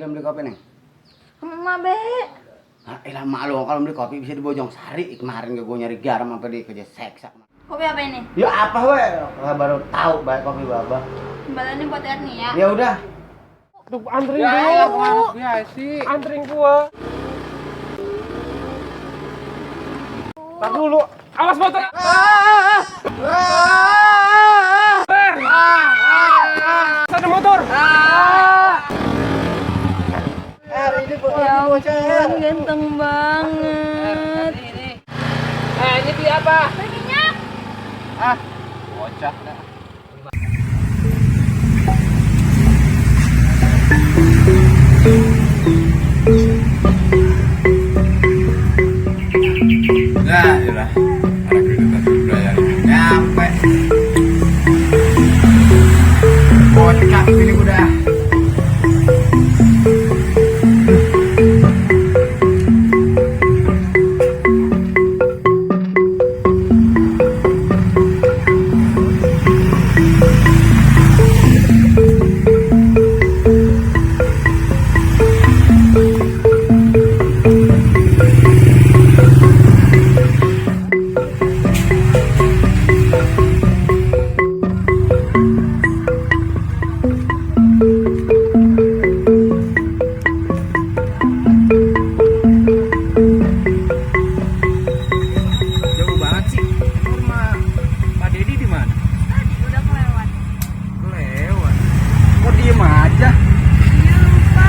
Beli kopi neng? Emak be. Ah, elah mak lo kalau beli kopi bisa di Bojong Sari. Kemarin gue nyari garam apa di kerja seksa. Kopi apa ini? Ya apa we? Baru tahu baik kopi baba. Imbalannya buat Erni ya. Ya udah. Tuh anterin Ya, dulu. ya sih. Anterin gua. Tar dulu. Awas motor. Ada motor. Ya ampun, ganteng banget. Ini. Ini beli apa? Beli minyak. Bocah dah. Nah, iyalah. Anak kita sudah yang nyampe. Bocah ini udah. Jauh banget sih. Rumah Pak Dedi di mana? Tadi udah kelewat. Lewat. Kok diem aja? Iya lupa.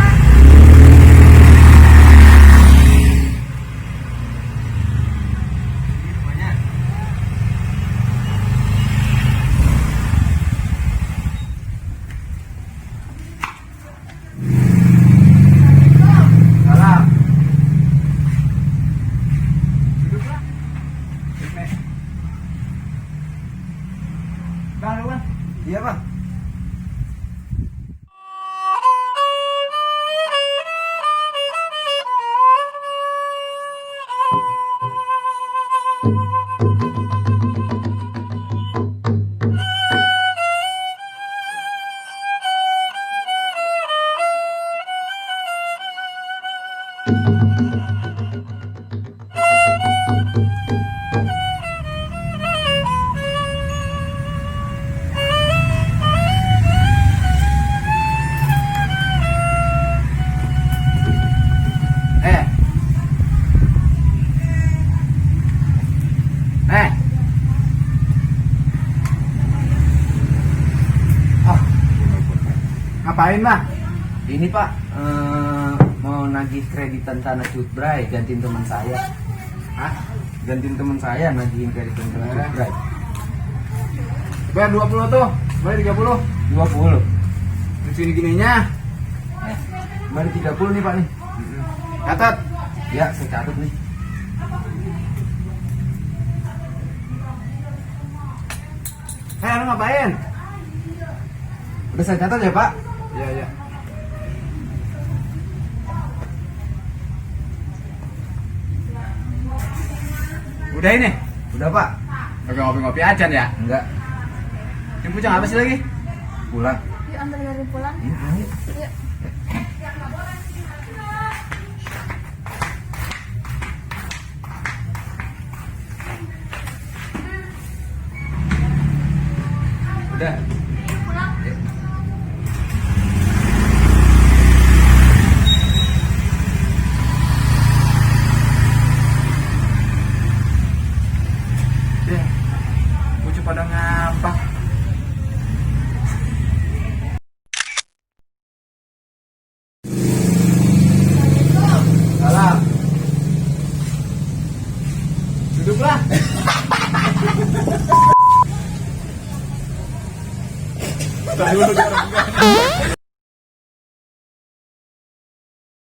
Salam. Duduklah. Bang, Bang. Iya, Bang. Ngapain mah? Ini Pak, mau nagih kreditan tanah Cutbray, gantiin teman saya. Hah? Gantiin teman saya, nagihin kreditan tanah Cutbray. Bayar 20 tuh, bayar 30. 20. Terus ini gininya, Mari 30 nih Pak nih. catat. Ya, saya catat nih. Lu ngapain? Udah saya catat ya Pak? Iya, iya. Udah ini? Udah Pak? Oke, ngopi-ngopi aja ya? Enggak. Ini pucang apa sih lagi? Pulang. Yuk antar dari pulang. Ini pulang yuk. Yuk. Udah. Pulang. Deh. Bocah pada ngambak. Salam. Duduklah. Tadi lu